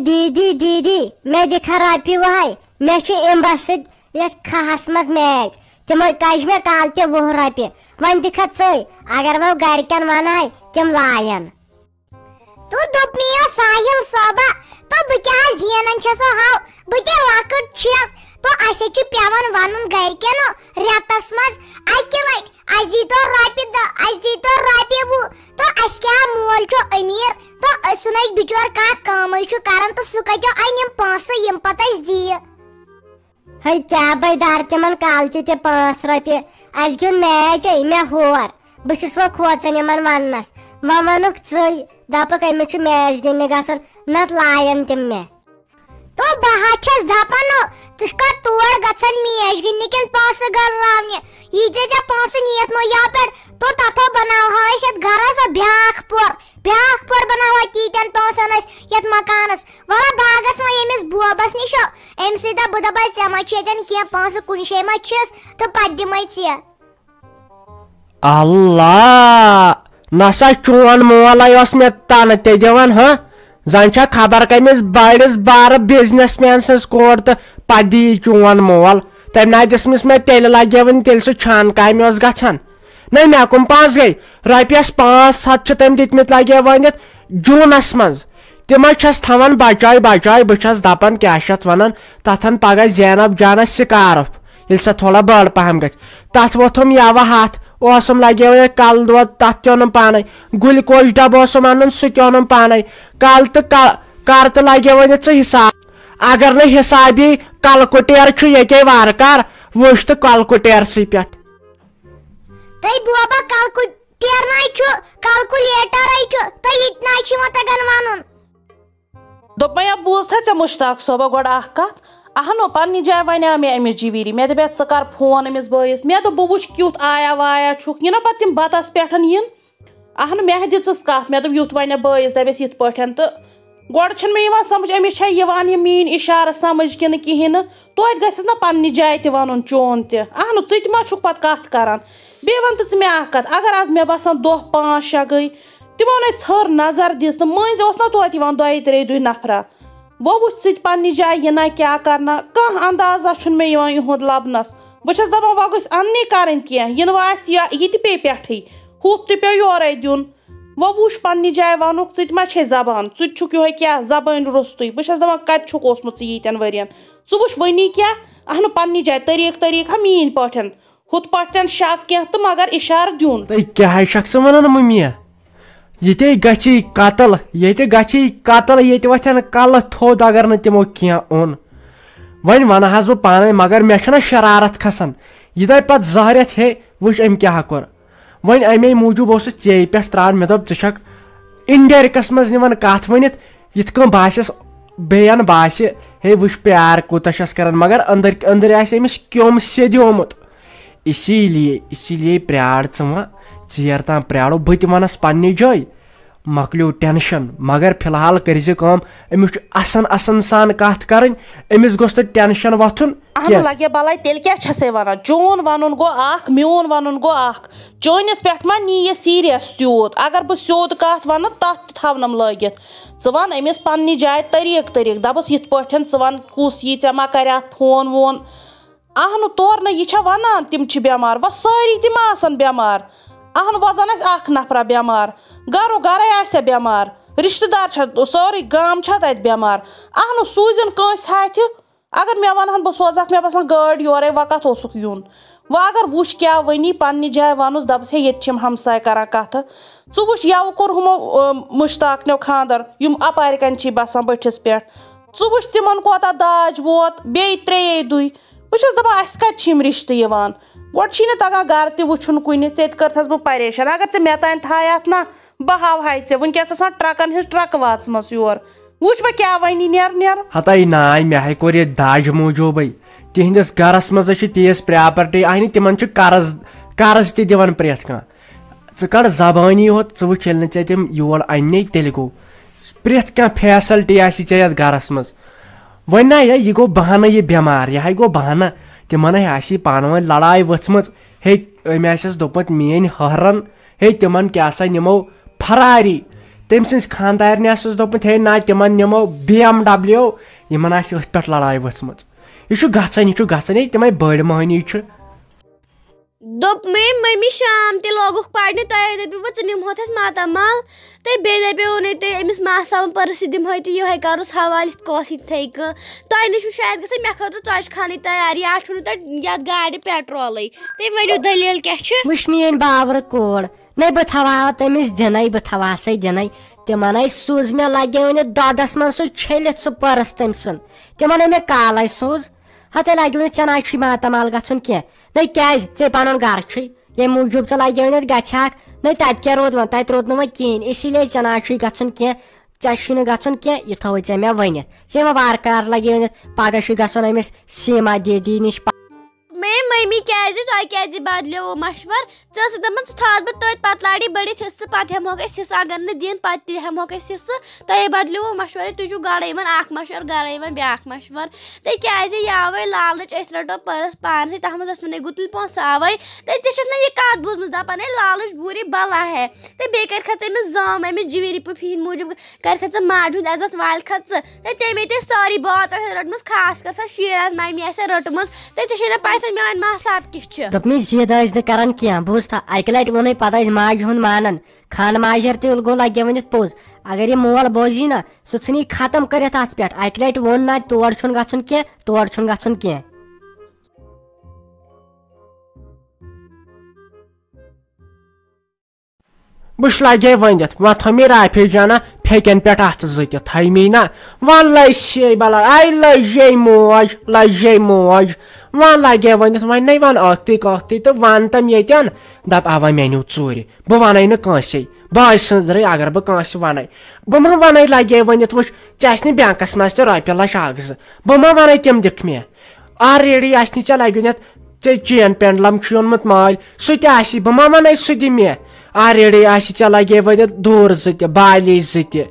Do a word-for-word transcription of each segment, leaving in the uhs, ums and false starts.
دیٖدی، دیٖدی، مےٚ دِکھا رۄپیہِ وُہے؟ مےٚ چھُ اِمبس سۭتۍ یتھ کھہس منٛز میچ۔ تِمو کجہِ مےٚ کالہٕ تہِ وُہ رۄپیہِ۔ وۄنۍ دِکھا ژٕے، اگر وۄنۍ گرِکٮ۪ن ونہے، تِم لایَن۔ تو دوٚپ مےٚ ساحل صٲبہ، تو بہٕ کیٛاہ زینان چھَسو ہاو، بہٕ تہِ لۄکٕٹ چھَس، تو اَسہِ چھُ پٮ۪وان وَنُن گرِکٮ۪ن رٮ۪تس منٛز اَکہِ لٹہِ، اَسہِ دیٖتو رۄپیہِ دَہ، اَسہِ دیٖتو رۄپیہِ وُہ، تو اَسہِ کیٛاہ مول چھُ أمیٖر، تو أسۍ سُنٛدٕے بِچور کانٛہہ کٲمٕے چھُ کران، تہٕ سُہ کَتہِ اَنہِ یِم پونٛسہٕ یِم پتہٕ اَسہِ دِیہِ؟ ہے کیٛاہ بے دار تِمن کالچہِ تہِ پانٛژھ رۄپیہِ، اَسہِ گیُنٛد میچ ہے مےٚ ہور، بہٕ چھُس وۄنۍ کھوژان یِمن وننس، وۄنۍ ووٚنُکھ ژٕے، دپکھ أمِس چھُ میچ گِنٛدنہِ گژھُن، نتہٕ لایَن تِم مےٚ۔ تو بہٕ ہا چھَس دپان، ژٕ چھُکھا تور گژھان میچ گِنٛدنہِ کِنہٕ پونٛسہٕ گرٕ راونہِ؟ ییٖتیٛاہ ژےٚ پونٛسہٕ نِیَتھ نو یَپٲرۍ، تو تَتھو بناوہاو أسۍ یَتھ گرس بیٛاکھ پور، بیٛاکھ پور بناوہاو تیٖتٮ۪ن پونٛسن أسۍ یَتھ مکانس۔ وَلہٕ بہٕ ہا گژھٕ وۄنۍ ییٚمِس بوبس نِش، أمۍ سٕے دَپ، بہٕ دَپَس، ژےٚ ما چھُے اَتٮ۪ن کینٛہہ پونٛسہٕ، کُنہِ جایہِ ما چھِس، تہٕ پَتہٕ دِمَے ژےٚ۔ اللہ، نسا چون مولے اوس مےٚ تَنہٕ تہِ دِوان، ہہ؟ زَن چھا خبر کٔمِس بٔڑِس بارٕ بزنس مین سٕنٛز کوٗر تہٕ پَتہٕ دِیہِ چون مول۔ تٔمۍ نہ دِژمٕژ مےٚ تیٚلہِ لگیوٕنۍ، تیٚلہِ سُہ چھان کامہِ اوس گژھان۔ نہ، مےٚ کٕم پونٛسہٕ گٔے؟ رۄپیَس پانٛژھ ہَتھ چھِ تٔمۍ دِتمٕتۍ لگے وٲنِتھ جوٗنَس منٛز۔ تِمے چھَس تھاوان بچاے بچاے۔ بہٕ چھَس دَپان، کیٛاہ چھِ اَتھ وَنان، تَتھ اَن پَگاہ زینب جانَس سِکارُف، ییٚلہِ سۄ تھوڑا بٔڑ پَہَم گژھِ۔ تَتھ ووٚتھُم یَوٕ ہَتھ، اوسُم لَگیومُت کَلہٕ دود، تَتھ تہِ اوٚنُم پانَے۔ گُلۍ کوش ڈَبہٕ اوسُم اَنُن، سُہ تہِ اوٚنُم پانَے۔ کَلہٕ تہٕ کَ-، کَر تہٕ لَگیومُت ژٕ حِساب۔ اگر نہٕ حِسابی کَلہٕ کُٹیر چھُ ییٚتے وارٕ کار، وٕچھ تہٕ کَلہٕ کُٹیرسٕے پٮ۪ٹھ۔ تۄہہِ بوبا کَلہٕ کُٹیر نَے چھُ، کَلکُلیٹَرَے چھُ، تۄہہِ یہِ تہِ نَے چھُ یِوان تَگان وَنُن۔ دوٚپمَے، یا بوٗز تھا ژےٚ مُشتاق صٲبہ گۄڈٕ اَکھ کَتھ؟ اَہنو، پنٛنہِ جایہِ وَنیٛاو مےٚ أمِس جِویٖری، مےٚ دَپیٛاتھ، ژٕ کَر فون أمِس بٲیِس، مےٚ دوٚپ، بہٕ وٕچھِ کیُتھ آیا وایا چھُکھ، یہِ نہ پَتہٕ تِم بَتَس پٮ۪ٹھ یِن۔ اَہنہٕ، مےٚ دِژٕس کَتھ، مےٚ دوٚپ، یُتھ وَنہِ بٲیِس، دَپٮ۪س یِتھ پٲٹھۍ تہٕ گۄڈٕ چھُنہٕ مےٚ یِوان سَمٕجھ، أمِس چھا یِوان یہِ میٛٲنۍ اِشارٕ سَمٕجھ کِنہٕ کِہیٖنۍ نہٕ۔ توتہِ گژھٮ۪س نہ پنٛنہِ جایہِ تہِ وَنُن چون تہِ۔ اَہنُو، ژٕ تہِ ما چھُکھ پَتہٕ کَتھ کَران؟ بیٚیہِ وَن تہٕ ژٕ مےٚ اَکھ کَتھ، اگر آز مےٚ باسان دۄہ پانٛژھ شےٚ گٔے، تِمو نے ژھٔر نظر دِژ نہٕ، مٔنٛزۍ اوس نہ توتہِ یِوان دۄیہِ ترٛیٚیہِ دُہہِ نفرا۔ وۄنۍ وٕچھ ژٕ تہِ پنٛنہِ جایہِ، یہِ نہ کیٛاہ کَرنا، کانٛہہ اندازہ چھُنہٕ مےٚ یِوان یِہُنٛد لَبنَس۔ بہٕ چھَس دَپان، وۄنۍ گٔژھ اَننی کَرٕنۍ کینٛہہ، یِنہٕ وۄنۍ آسہِ یا یہِ تہِ پیٚیہِ پٮ۪ٹھٕے، ہُتھ تہِ پیوٚو یورَے دیُن۔ وۄنۍ وٕچھ پنٛنہِ جایہِ وَنُکھ، ژٕ تہِ ما چھے زبان، ژٕ تہِ چھُکھ یِہوٚے کیٛاہ زبٲنۍ روٚستُے۔ بہٕ چھَس دَپان، کَتہِ چھُکھ اوسمُت ژٕ ییٖتٮ۪ن ؤرِین؟ ژٕ وٕچھ وٕنی کیٛاہ، اَہنُو پنٛنہِ جایہِ طریٖقہٕ طریٖقہٕ ہا میٛٲنۍ پٲٹھۍ۔ ہُتھ پٲٹھۍ شک کینٛہہ تہٕ مگر اِشارٕ دیُن۔ تہٕ کیٛاہ چھکھ ژٕ وَنان مُمیا؟ ییٚتے گژھی قتل، ییٚتہِ گژھی قتل، ییٚتہِ وۄتھن کلہٕ تھوٚد اگر نہٕ تِمو کینٛہہ اوٚن۔ وۄنۍ وَنہٕ حظ بہٕ پانے، مگر مےٚ چھَنہ شرارت کھسان۔ یہِ دَپہِ پتہٕ زہرٮ۪تھ، ہے وٕچھ أمۍ کیٛاہ کوٚر۔ وۄنۍ اَمے موٗجوٗب اوسُس ژیٚیہِ پٮ۪ٹھ ترٛاوان، مےٚ دوٚپ، ژٕ چھکھ indirect منٛز نِوان کَتھ ؤنِتھ، یِتھ کٔنۍ باسٮ۪س بیٚین باسہِ، ہے وٕچھ پیار کوٗتاہ چھَس کران، مگر أنٛدٕرۍ أنٛدٕرۍ آسہِ أمِس کیوٚم سیٚدیومُت۔ اسی لیے، اسی لیے پرٛار ژٕ وۄنۍ، ژیر تام پرٛارو، بہٕ تہِ وَنَس پنٛنہِ جایہِ، مۄکلیو ٹٮ۪نشَن۔ مگر فی الحال کٔرۍ زِ کٲم، أمِس چھُ اَسَن اَسَن سان کَتھ کَرٕنۍ، أمِس گوٚژھ نہٕ ٹٮ۪نشَن وۄتھُن اہنُو کینٛہہ۔ لگے بلاے، تیٚلہِ کیٛاہ چھَسے وَنان؟ چون وَنُن گوٚو اَکھ، میون وَنُن گوٚو اَکھ۔ چٲنِس پٮ۪ٹھ ما نی یہِ سیٖریَس تیوٗت؟ اگر بہٕ سیوٚد کَتھ وَنہٕ، تَتھ تہِ تھاونَم لٲگِتھ۔ ژٕ وَن أمِس پنٛنہِ جایہِ طریٖقہٕ طریٖقہٕ، دَپُس یِتھ پٲٹھۍ، ژٕ وَن کُس یی ژےٚ، ما کَرِ اَتھ فون وون؟ اہنُو، تورٕ نہ، یہِ چھا وَنان تِم چھِ بٮ۪مار؟ وۄنۍ سٲری تہِ ما آسَن بٮ۪مار؟ اہنُو، وۄنۍ زَن آسہِ اَکھ نفرا بٮ۪مار، گَرو گَرَے آسہِ بٮ۪مار، رِشتہٕ دار چھا، سورُے گام چھا تَتہِ بٮ۪مار؟ اہنُو، سوٗزِن کٲنٛسہِ ہاتھِ۔ اگر مےٚ وَنہٕ ہَن، بہٕ سوزَکھ، مےٚ باسان، گٲڑۍ یورَے، وۄنۍ کَتھ اوسُکھ یُن؟ وۄنۍ اگر وٕچھ کیٛاہ وَنی، پنٛنہِ جایہِ وَنُس، دَپَس، ہے، ییٚتہِ چھِ یِم ہمساے کَران کَتھٕ۔ ژٕ وٕچھ، یَوٕ کوٚر ہُمو، آ، مُشتاق نیو خاندَر، یِم اَپارِ کَنۍ چھی بَسان بٔٹھِس پٮ۪ٹھ۔ ژٕ وٕچھ تِمَن کوتاہ داج ووت، بیٚیہِ ترٛیٚیے دُہۍ۔ بہٕ چھَس دَپان، اَسہِ کَتہِ چھِ یِم رِشتہٕ یِوان؟ گۄڈٕ چھی نہٕ تَگان گَرٕ تہِ وٕچھُن کُنہِ، ژےٚ تہِ کٔرتھَس بہٕ پریشان۔ اگر ژےٚ مےٚ تام تھایَتھ نہ، بہٕ ہاوہاے ژےٚ۔ وٕنکٮ۪س آسان ٹرٛکَن ہِنٛز ٹرٛکہٕ واژمَژ یور۔ وٕچھ وۄنۍ کیٛاہ وَنی، نیر نیر۔ ہتاے ناے، مےٚ ہے کوٚر یہِ داج موٗجوٗبٕے۔ تِہنٛدِس گرس منٛز چھِ تیٖژ پراپرٹی، اہنہِ تِمن چھُ قرض، قرض تہِ دِوان پرٛٮ۪تھ کانٛہہ۔ ژٕ کڑ زبٲنی ہوت، ژٕ وٕچھ ییٚلہِ نہٕ ژےٚ تِم یور اَننے، تیٚلہِ گوٚو۔ پرٛٮ۪تھ کانٛہہ فیسلٹی آسہِ ژےٚ یتھ گرس منٛز۔ وۄنۍ نا، یہِ، یہِ گوٚو بہانہٕ، یہِ بٮ۪مار، یہِ ہاے گوٚو بہانہٕ۔ تِمن ہے آسی پانہٕ ؤنۍ لڑاے ؤژھمٕژ۔ ہے، أمۍ آسٮ۪س دوٚپمُت، میٲنۍ ہہرن، ہے، تِمن کیٛاہ سا نِمو فراری۔ تٔمۍ سٕنٛزِ خانٛدارنہِ آسُس دوٚپمُت، ہے نہ، تِمن نِمو بی ایم ڈبلیو، یِمن آسہِ أتھۍ پٮ۪ٹھ لڑاے ؤژھمٕژ۔ یہِ چھُ گژھان، یہِ چھُ گژھان، ہے تِمے بٔڑۍ مٔہنی چھِ۔ دوٚپ مےٚ، مٔمی شام تہِ لوگُکھ پرنہِ، تۄہہِ دٔپِو وۄنۍ ژٕ نِمہوتھ اَسہِ ماتامال، تہٕ بیٚیہِ دَپیو نہٕ تُہۍ أمِس ماساوَن پٔرٕس تہِ دِمہوے تہٕ یِہوٚے کَرُس حوالہٕ یِتھ کۄس یِتھَے کٔنۍ۔ تۄہہِ نِش چھُ شاید گژھان مےٚ خٲطرٕ ژۄچہِ خانٕے تیار، یا چھُنہٕ تۄہہِ یَتھ گاڑِ پٮ۪ٹرولٕے۔ تُہۍ ؤنِو دٔلیٖل کیٛاہ چھِ؟ وٕچھ میٛٲنۍ باورٕ کوٗر، نَے بہٕ تھاوہا تٔمِس دِنَے، بہٕ تھاوہسَے دِنَے۔ تِمَن ہے سوٗز مےٚ لَگیو نہٕ دۄدَس منٛز سُہ چھٔلِتھ سُہ پٔرٕس تٔمۍ سُنٛد۔ تِمَن ہے مےٚ کالَے سوٗز۔ ہَتَے لَگیو نہٕ ژےٚ نہ چھُے ماتامال گژھُن کینٛہہ۔ نَے کیٛازِ؟ ژےٚ پَنُن گَرٕ چھُے۔ ییٚمہِ موٗجوٗب ژٕ لَگیو نہٕ گژھِ ہاکھ، نَے تَتہِ کیٛاہ روٗد وۄنۍ؟ تَتہِ روٗد نہٕ وۄنۍ کِہیٖنۍ۔ اسی لیے ژےٚ نہ چھُے گژھُن کینٛہہ، ژےٚ چھُے نہٕ گژھُن کینٛہہ، یہِ تھووُے ژےٚ مےٚ ؤنِتھ۔ ژےٚ مےٚ وارٕ کارٕ لَگیو نہٕ، پَگاہ چھُے گژھُن أمِس سیٖما دیدی نِش۔ مے مٔمی کیٛازِ؟ تۄہہِ کیٛازِ بدلیووُ مشور؟ ژٕ ٲسٕکھ دَپان، ژٕ تھاوَتھ بہٕ تٔتھۍ پَتہٕ لَڑی بٔڑِتھ حِصہٕ، پَتہٕ ہٮ۪مہوکھ أسۍ حِصہٕ، اگر نہٕ دِن پَتہٕ تہِ ہٮ۪مہوکھ أسۍ حِصہٕ۔ تۄہے بدلیووُ مشورٕے، تُہۍ چھِو گۄڈَے یِوان اَکھ مشور، گۄڈَے یِوان بیٛاکھ مشور۔ تہٕ کیٛازِ یہِ آوَے لالٕچ، أسۍ رَٹو پٔرٕس پانسٕے، تَتھ منٛز ٲس وَنٕے گُتٕلۍ پونٛسہٕ آوَے۔ تہٕ ژےٚ چھَتھ نہ یہِ کَتھ بوٗزمٕژ، دَپان ہے لالٕچ بُری بلا ہے۔ تہٕ بیٚیہِ کَرِکھ ژٕ أمِس زٲم، أمِس جِوِری پُفی ہِنٛدۍ موٗجوٗب کَرِکھ ژٕ ماجہِ ہُنٛد عزت، والِکھ ژٕ۔ تہٕ تٔمۍ تہِ سٲری بٲژ ٲسۍ رٔٹمٕژ، خاص کر سۄ شیٖراز مامی آسہِ رٔٹمٕژ۔ تہٕ ژےٚ چھے نہ پَے سۄ میٛٲنۍ ماس صاحب کِژھ چھِ۔ دوٚپمَے زِد ٲسۍ نہٕ کَران کینٛہہ، بوٗزتھا؟ اَکہِ لَٹہِ ووٚنُے پَتہٕ ٲسۍ ماجہِ ہُنٛد مانان۔ خان ماجر تہِ گوٚو لگہِ ؤنِتھ پوٚز۔ اگر یہِ مول بوزی نہ، سُہ ژھٕنی ختم کٔرِتھ اتھ پٮ۪ٹھ۔ اکہِ لٹہِ ووٚن نہ، تور چھُنہٕ گژھُن کینٛہہ، تور چھُنہٕ گژھُن کینٛہہ۔ بہٕ چھُس لگے ؤنِتھ، وۄنۍ تھٲو مےٚ رافیہ جانہ پھیٚکٮ۪ن پٮ۪ٹھ اتھٕ زٕ تہِ، تھٲے مےٚ نہ۔ وۄنۍ لٔج سے بلاے، آے لٔجے موج، لٔجے موج۔ وۄنۍ لگے ؤنِتھ، وۄنۍ نے وۄنۍ ٲکھتٕے کٲکھتٕے تہٕ وۄنۍ تِم ییٚتٮ۪ن، دپ اوا مےٚ نیوٗ ژوٗرِ۔ بہٕ وَنَے نہٕ کٲنٛسے، بٲے سٕنٛزرٕے اگر بہٕ کٲنٛسہِ وَنَے۔ بہٕ ما وَنَے لَگے ؤنِتھ، وٕچھ، ژےٚ آسہِ نہٕ بینٛکَس منٛز تہِ رۄپیہِ لَچھ اَکھ زٕ۔ بہٕ ما وَنَے تِم دِکھ مےٚ؟ آلریڈی آسہِ نہٕ ژےٚ لَگہِ ؤنِتھ، ژےٚ چین پینڈلَم چھُے اوٚنمُت مالۍ، سُہ تہِ آسی، بہٕ ما وَنَے سُہ دِ مےٚ؟ آلریڈی آسہِ ژےٚ لَگے ؤنِتھ دوٗر زٕ تہِ، بالی زٕ تہِ،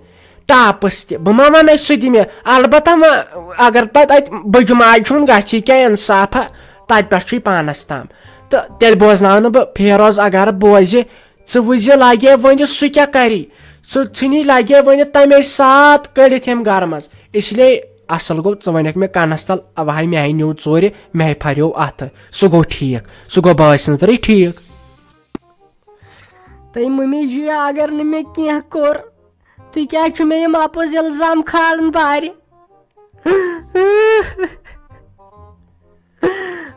ٹاپٕس تہِ، بہٕ ما وَنَے سُہ دِ مےٚ؟ البتہ وۄنۍ اگر پَتہٕ اَتہِ بٕجہِ ماجہِ ہُنٛد گژھی کینٛہہ اِنصافا، تَتہِ پٮ۪ٹھ چھُے پانَس تام۔ تہٕ تیٚلہِ بوزناو نہٕ بہٕ فیروز اگر بوزِ، ژٕ وٕچھ زِ لگے وۄنۍ سُہ کیٛاہ کرِ؟ سُہ ژھٕنی لگے وۄنۍ تمے ساتہٕ کٔڑِتھ ییٚمہِ گرٕ منٛز۔ اس لیے اصل گوٚو ژٕ ونکھ مےٚ کنس تل، اوہاے مےٚ ہے نیوٗ ژوٗرِ، مےٚ ہے پھریو اتھٕ۔ سُہ گوٚو ٹھیٖک، سُہ گوٚو بٲے سٕنٛز طرح ٹھیٖک۔ تہٕ مٔمی جی، اگر نہٕ مےٚ کینٛہہ کوٚر، تُہۍ کیٛازِ چھِو مےٚ یِم اپُز الزام کھالان بارِ؟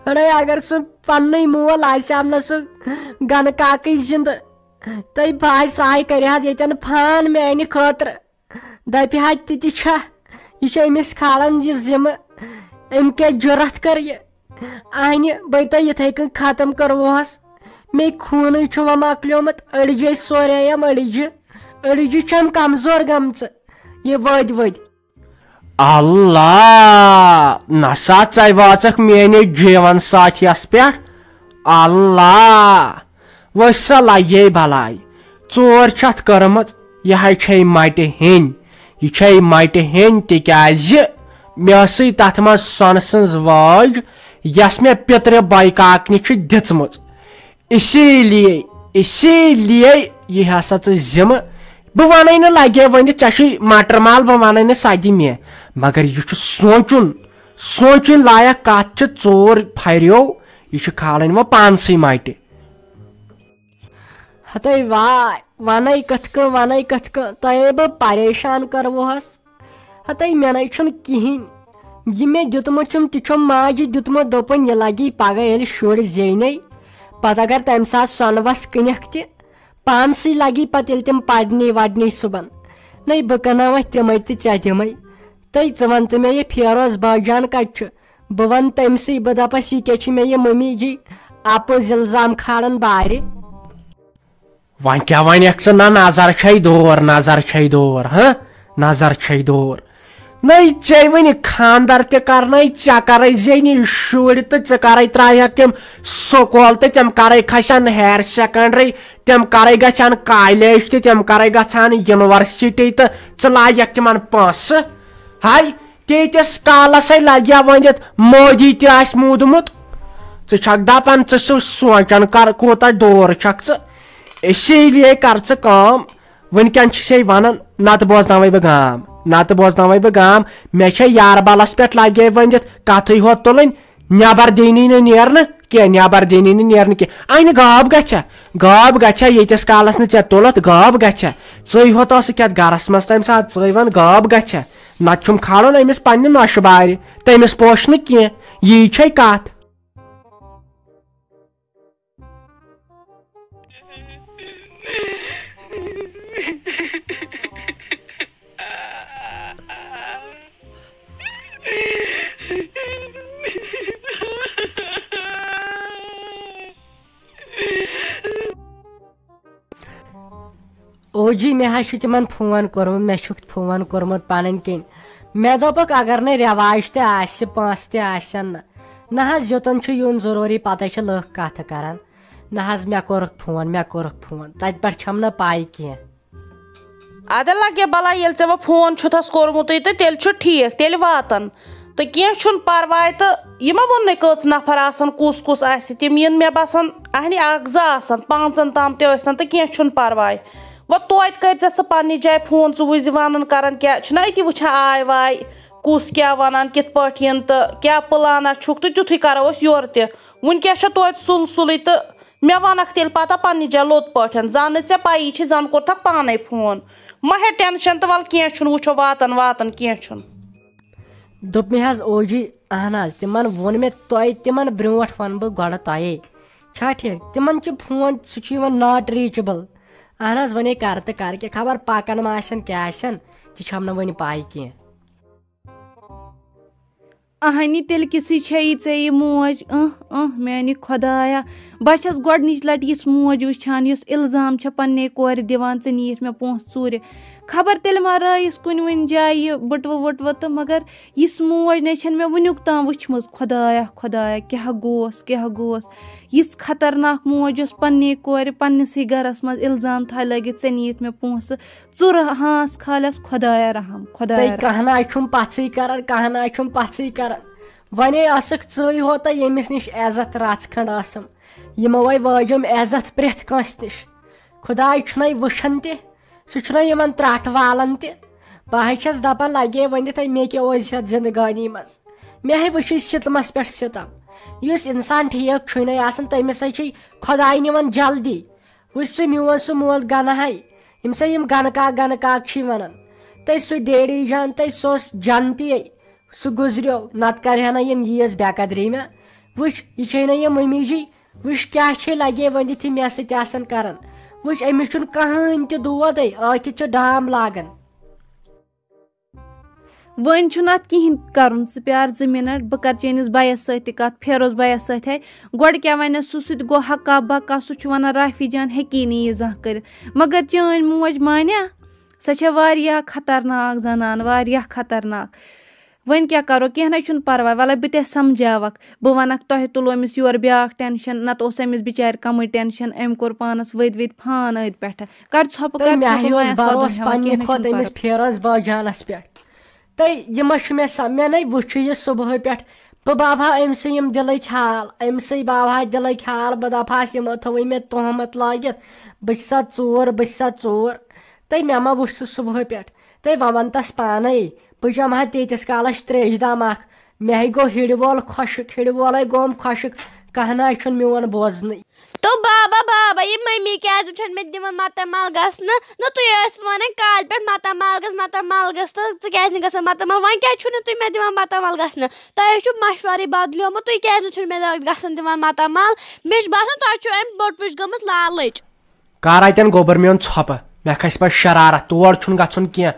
اڑے اگر سُہ پننُے مول آسہِ ہا نہ سُہ گنہٕ کاکٕے زِندٕ، تہٕ بہٕ آسہِ ساے کرِ ہا ییٚتٮ۪ن فان میانہِ خٲطرٕ۔ دپہِ ہا تہِ تہِ چھا، یہِ چھُ أمِس کھالان یہِ ذمہٕ، أمۍ کیٛاہ جُرتھ کٔر یہِ؟ اہنہِ بٔے تۄہہِ یِتھے کٔنۍ ختم کٔروہس۔ مے خوٗنٕے چھُ وۄنۍ مۄکلیومُت، أڑجہِ سورے یِم أڑجہِ، أڑجہِ چھم کمزور گٔمژٕ۔ یہِ ؤدۍ ؤدۍ۔ اللہ، نسا ژے واژکھ میٲنِس جیون ساتھیس پٮ۪ٹھ۔ اللہ، وٕچھ سا لگے بلاے، ژور چھِ اتھ کٔرمٕژ، یہِ ہے چھے مٹہِ ہیٚنۍ، یہِ چھے مٹہِ ہیٚنۍ، تِکیازِ مےٚ ٲسٕے تتھ منٛز سۄنہٕ سٕنٛز وٲج، یۄس مےٚ پِترِ بایہِ کاکنہِ چھِ دِژمٕژ۔ اسی لیے، اسی لیے یہِ ہسا ژٕ ذمہٕ۔ بہٕ وَنَے نہٕ لگے ؤنِتھ ژےٚ چھُے مٹر مال، بہٕ وَنَے نہٕ سۄ دِ مےٚ۔ مگر یہِ چھُ سونٛچُن، سونٛچٕنۍ لایق کتھ چھِ، ژوٗر پھریو، یہِ چھُ کھالٕنۍ وۄنۍ پانسٕے مٹہِ۔ ہتے واے، وَنَے کِتھ کٔنۍ، وَنَے کِتھ کٔنۍ، تۄہے بہٕ پریشان کروہس۔ ہتے مےٚ نے چھُنہٕ کِہیٖنۍ۔ یہِ مےٚ دیُتمُت چھُم، تہِ چھُم ماجہِ دیُتمُت، دوٚپُن، یہِ لگی پگاہ ییٚلہِ شُرۍ زینَے، پتہٕ اگر تَمہِ ساتہٕ سۄنہٕ وَس کٕنکھ تہِ، پانسٕے لگی پتہٕ ییٚلہِ تِم پرنی ورنی صُبحن۔ نَے بہٕ کٕناوَتھ تِمَے تہٕ ژےٚ دِمَے۔ تَے ژٕ وَن تہٕ مےٚ، یہِ فیروز بٲے جان کَتہِ چھُ؟ بہٕ وَنہٕ تٔمسٕے، بہٕ دَپَس، یہِ کیٛاہ چھِ مےٚ یہِ مٔمی جی اَپُز الزام کھالان بارِ؟ وۄنۍ کیٛاہ وَنَکھ ژٕ؟ نہ، نظر چھے دوٗر، نظر چھے دوٗر، ہہ؟ نظر چھے دوٗر۔ نَے ژےٚ وٕنہِ خانٛدر تہِ کرنَے، ژےٚ کرے زینہِ شُرۍ تہٕ ژٕ کرے ترٛایہَکھ تِم سکوٗل تہٕ تِم کرے کھسن ہایر سیکنڈری، تِم کرے گژھن کالیج تہٕ تِم کرے گژھن یونیورسٹی تہٕ ژٕ لاگکھ تِمن پونٛسہٕ۔ ہاے، تیٖتِس کالس ہے لگہِ ہا ؤنِتھ مودی تہِ آسہِ موٗدمُت۔ ژٕ چھکھ دپان ژٕ چھُکھ سونٛچان کر کوٗتاہ ڈور چھکھ ژٕ۔ اسی لیے کر ژٕ کٲم، وٕنکٮ۪ن چھِ سے ونان، نتہٕ بوزناوے بہٕ گام، نتہٕ بوزناوے بہٕ گام۔ مےٚ چھےٚ یاربلس پٮ۪ٹھ لگے ؤنِتھ کتھٕے ہوت تُلٕنۍ، نٮ۪بر دِنی نہٕ نیرنہٕ کینٛہہ، نٮ۪بر دِنی نہٕ نیرنہٕ کینٛہہ۔ انہِ غٲب گژھِ، غٲب گژھِ، ییٖتِس کالس نہٕ ژےٚ تُلتھ غٲب گژھِ۔ ژٕے ہوت ٲسٕکھ یتھ گرس منٛز تمہِ ساتہٕ، ژٕے ون غٲب گژھِ، نتہٕ چھُم کھالُن أمِس پننہِ نۄشہِ بارِ، تٔمِس پوش نہٕ کینٛہہ۔ یی چھے کتھ۔ او جی، مےٚ حظ چھُ تِمن فون کوٚرمُت، مےٚ چھُکھ فون کوٚرمُت پنٕنۍ کِنۍ۔ مےٚ دوٚپُکھ، اگر نہٕ رٮ۪واج تہِ آسہِ، پونٛسہٕ تہِ آسن نہٕ، نہ حظ، یوٚتن چھُ یُن ضروٗری، پتہٕ چھِ لُکھ کتھٕ کران۔ نہ حظ، مےٚ کوٚرُکھ فون، مےٚ کوٚرُکھ فون، تتہِ پٮ۪ٹھ چھَم نہٕ پَے کینٛہہ۔ ادٕ لگے بلاے، ییٚلہِ ژےٚ وۄنۍ فون چھُتھس کوٚرمُتُے تہٕ تیٚلہِ چھُ ٹھیٖک، تیٚلہِ واتن۔ تہٕ کینٛہہ چھُنہٕ پرواے، تہٕ یہِ ما ووٚننَے کٔژ نفر آسن، کُس کُس آسہِ؟ تِم یِن مےٚ باسان اہنہِ اکھ زٕ آسن، پانٛژن تام تہِ ٲسۍتن، تہٕ کینٛہہ چھُنہٕ پرواے۔ وۄنۍ توتہِ کٔرۍ زِ ژٕ پننہِ جایہِ فون، ژٕ وٕچھ زِ ونان کران کیٛاہ، چھُنہ أتی وٕچھان آے واے، کُس کیٛاہ ونان، کِتھ پٲٹھۍ یِن تہٕ کیٛاہ پلانہ چھُکھ، تہٕ تیُتھُے کرو أسۍ یورٕ تہِ۔ وٕنکیٚس چھےٚ توتہِ سُل سُلٕے تہٕ مےٚ وَنَکھ تیٚلہِ پَتہ پَننہِ جایہِ لوٚت پٲٹھۍ، زانَے ژےٚ پَیی چھِ، زَن کوٚرتھَکھ پانَے فون۔ مہ ہےٚ ٹٮ۪نشَن تہٕ وَلہٕ کینٛہہ چھُنہٕ، وٕچھو واتان واتان کینٛہہ چھُنہٕ۔ دوٚپ مےٚ حظ او جی، اہن حظ، تِمَن ووٚن مےٚ تۄہہِ، تِمَن برونٛٹھ وَنہٕ بہٕ گۄڈٕ تۄہے۔ چھا ٹھیٖک؟ تِمَن چھِ فون، سُہ چھُ یِوان not reachable۔ اہن حظ، وۄنۍ ہے کَرٕ تہٕ کَرٕ کیٛاہ، خبر پَکان ما آسن کیٛاہ آسن، تہِ چھَم نہٕ وۄنۍ پَے کینٛہہ۔ اہنہِ تیٚلہِ کِژھٕے چھےٚ یہِ ژےٚ یہِ موج؟ اۭں، اۭں، میانہِ خۄدایا، بہٕ چھَس گۄڈٕنِچ لَٹہِ یِژھ موج وٕچھان، یۄس اِلزام چھےٚ پننہِ کورِ دِوان، "ژےٚ نِیِتھ مےٚ پونٛسہٕ ژوٗرِ۔" خبر تیٚلہِ ما رٲیِس کُنہِ وُنہِ جایہِ یہِ بٔٹوٕ ؤٹوٕ تہٕ، مگر یِژھ موج نے چھَنہٕ مےٚ وٕنیُک تام وٕچھمٕژ۔ خۄدایا، خۄدایا، کیٛاہ گوس، کیٛاہ گوس؟ یِژھ خطرناک موج، یۄس پننہِ کورِ پننِسٕے گَرَس منٛز اِلزام تھایہِ لٲگِتھ، "ژےٚ نِیِتھ مےٚ پونٛسہٕ"۔ ژُر ہانٛس کھالٮ۪س، خۄدایا رحم، خۄدایا تۄہہِ رحم۔ کانٛہہ نہ چھُم پژھٕے کران، کانٛہہ نہ چھُم پژھٕے کران۔ ونے ٲسٕکھ ژٕے ہوتا ییٚمِس نِش عزت رژھ کھنڈ ٲسٕم۔ یِمو ہے وٲجِم عزت پرٛٮ۪تھ کٲنٛسہِ نِش۔ خۄداے چھُنَے وٕچھان تہِ، سُہ چھُنَے یِمن ترٛٹھ والان تہِ۔ بہٕ ہے چھَس دپان، لگے ؤنِتھ ہے مےٚ کیٛاہ اوس یتھ زندگٲنی منٛز۔ مےٚ ہے وٕچھِ ستمس پٮ۪ٹھ ستم۔ یُس انسان ٹھیٖک چھُے نَے آسان، تٔمِس ہے چھُے خۄداے نِوان جلدی۔ وٕچھ سُہ میون سُہ مول گنہٕ ہاے، ییٚمِس یِم گنہٕ کاک گنہٕ کاک چھِ وَنان۔ تہٕ سُہ ڈیڈی جان، تہٕ سُہ اوس جنتی، سُہ گُزریو، نَتہٕ کَرِ ہا نہ یِم ییٖژ بے قدری مےٚ۔ وٕچھ، یہِ چھے نہ یہِ مٔمی جی، وٕچھ کیٛاہ چھے لگے وۄنۍ یِتھٕے مےٚ سۭتۍ آسان کران۔ وٕچھ، أمِس چھُنہٕ کٕہٕنۍ تہِ دود، ٲکِتھ چھِ ڈام لاگان۔ وۄنۍ چھُنہٕ اَتھ کِہیٖنۍ کَرُن، ژٕ پیار زٕ مِنَٹ، بہٕ کَرٕ چٲنِس بَیَس سۭتۍ تہِ کَتھ، فیروز بَیَس سۭتۍ ہے۔ گۄڈٕ کیٛاہ وَنٮ۪س سُہ، سُہ تہِ گوٚو ہَکا بَکا، سُہ چھُ وَنان، "رافی جان ہیٚکی نہٕ یہِ زانٛہہ کٔرِتھ۔" مگر چٲنۍ موج مانیٛا؟ سۄ چھےٚ واریاہ خطرناک زَنان، واریاہ خطرناک۔ وۄنۍ کیٛاہ کَرو، کینٛہہ نَے چھُنہٕ پَرواے، وَلَے بہٕ تہِ سَمجھاوَکھ۔ بہٕ وَنَکھ، تۄہہِ تُلو أمِس یورٕ بیٛاکھ ٹٮ۪نشَن، نَتہٕ اوس أمِس بِچارِ کَمٕے ٹٮ۪نشَن، أمۍ کوٚر پانَس ؤدۍ ؤدۍ فان أتھۍ پٮ۪ٹھٕ۔ کر ژھۄپہٕ، تہٕ کر مےٚ ژھۄپہٕ، ہیوٚس مےٚ آسہِ بَروس ودُن ہٮ۪وان، پننہِ کینٛہہ نَے کھۄتہٕ چھُنہٕ أمِس پَرواے۔ فیروز باجانس پٮ۪ٹھ۔ تہٕ یِمے چھُ مےٚ سا-، مےٚ نے وٕچھُ یہِ صُبحٲے پٮ۪ٹھ، بہٕ باوہا أمۍ سٕے یِم دِلٕکۍ حال، أمۍ سٕے باوہا دِلٕکۍ حال، بہٕ دَپہَس، یِمو تھٲوٕے مےٚ تُہمت لٲگِتھ، بہٕ چھِ سا ژوٗر، بہٕ چھِ سا ژوٗر۔ تہٕ مےٚ ما وُچھ سُہ صُبحٲے پٮ۪ٹھ؟ تہٕ وۄنۍ وَن تَس پانَے، بہٕ چَمہٕ ہا تیٖتِس کالَس ترٛیشہِ دام اَکھ۔ مےٚ ہے گوٚو ہِڑِ وول خۄشٕک، ہِڑِ وولَے گوٚوُم خۄشٕک، کانٛہہ نہ چھُنہٕ میون بوزنٕے۔ تو بابا، بابا، یہِ مٔمی کیٛازِ نہٕ چھَنہٕ مےٚ دِوان ماتامال گژھنہٕ؟ نہ تُہۍ ٲسِو وَنان کالہِ پٮ۪ٹھ ماتامال گژھ، ماتامال گژھ، تہٕ ژٕ کیٛازِ نہٕ گژھان ماتامال؟ وۄنۍ کیٛازِ چھُو نہٕ تُہۍ مےٚ دِوان ماتامال گژھنہٕ؟ تۄہہِ حظ چھُو مَشوَرٕے بدلیومُت، تُہۍ کیٛازِ نہٕ چھُو مےٚ گژھان دِوان ماتامال؟ مےٚ چھُ باسان، تۄہہِ چھُو اَمہِ بٔٹوٕچ گٔمٕژ لالٕچ۔ کر اتٮ۪ن گوٚبُر میون ژھۄپہٕ، مےٚ کھسہِ پتہٕ شرارت، تور چھُنہٕ گژھُن کینٛہہ۔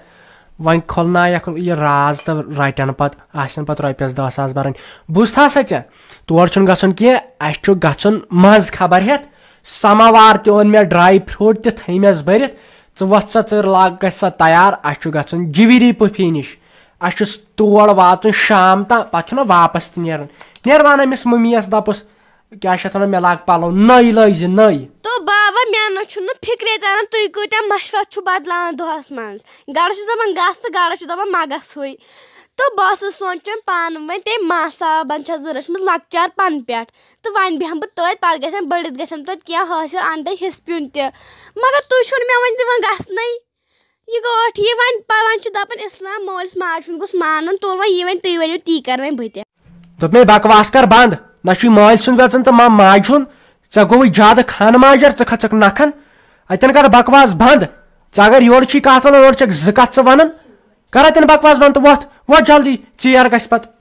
وۄنۍ کھولنایکھ یہِ راز تہٕ رٹن پتہٕ، آسن پتہٕ رۄپیس دہ ساس برٕنۍ۔ بوٗزتھا سا ژےٚ، تور چھُنہٕ گژھُن کینٛہہ، اسہِ چھُ گژھُن منٛز خبر ہٮ۪تھ۔ سماوار تہِ اوٚن مےٚ، ڈراے فروٹ تہِ تھٲے مس بٔرِتھ۔ ژٕ وۄتھ سا، ژٕ لاگ، گژھ سا تیار، اسہِ چھُ گژھُن جِوِری پُفی نِش۔ اسہِ چھُ تور واتُن شام تام، پتہٕ چھُنہ واپس تہِ نیرُن۔ نیر وَن أمِس مٔمی یس، دپُس، کیٛاہ چھِ اَتھ وَنان، مےٚ لاگ پَلو نٔے لٲگۍ زِ نٔے۔ تو بابا، مےٚ نہ چھُنہٕ فِکرے تَران، تُہۍ کۭتیٛاہ مَشوَرٕ چھُو بَدلاوان دۄہَس منٛز۔ گَرٕ چھُ دَپان گژھ تہٕ گَرٕ چھُ دَپان مہ گژھٕے۔ تہٕ بہٕ ٲسٕس سونٛچان پانہٕ وۄنۍ، تٔمۍ ماسہٕ صاحبن چھَس بہٕ رٔچھمٕژ لۄکچار پَنہٕ پٮ۪ٹھ، تہٕ وۄنۍ بیٚہمہٕ بہٕ تٔتھۍ، پَتہٕ گژھن بٔڑِتھ گژھن توتہِ کینٛہہ حٲصِل، اَنہٕ تٔمۍ حِصہٕ پیوٗنت تہِ۔ مگر تُہۍ چھُو نہٕ مےٚ وۄنۍ دِوان گژھنَے۔ یہِ گوٚو ٹھیٖک، وۄنۍ پَ-، وۄنۍ چھُ دَپان اِسلام مٲلِس ماجہِ ہُنٛد گوٚژھ مانُن، تُل وۄنۍ یہِ وۄنۍ تُہۍ ؤنِو تی کَرٕ وۄنۍ بہٕ تہِ۔ دوٚپمَے، بکواس کر بنٛد۔ نہ چھُے مٲلۍ سُنٛد وٮ۪ژن تہٕ ما-، ماجہِ ہُنٛد۔ ژےٚ گوٚوُے زیادٕ خان ماجر، ژٕ کھژکھ نکھن۔ اتٮ۪ن کر بکواس بنٛد۔ ژٕ اگر یورٕ چھُے کتھ ونان، اورٕ چھکھ زٕ کتھ ژٕ ونان۔ کر اتٮ۪ن بکواس بنٛد تہٕ وۄتھ، وۄتھ جلدی، ژیر گژھِ پتہٕ۔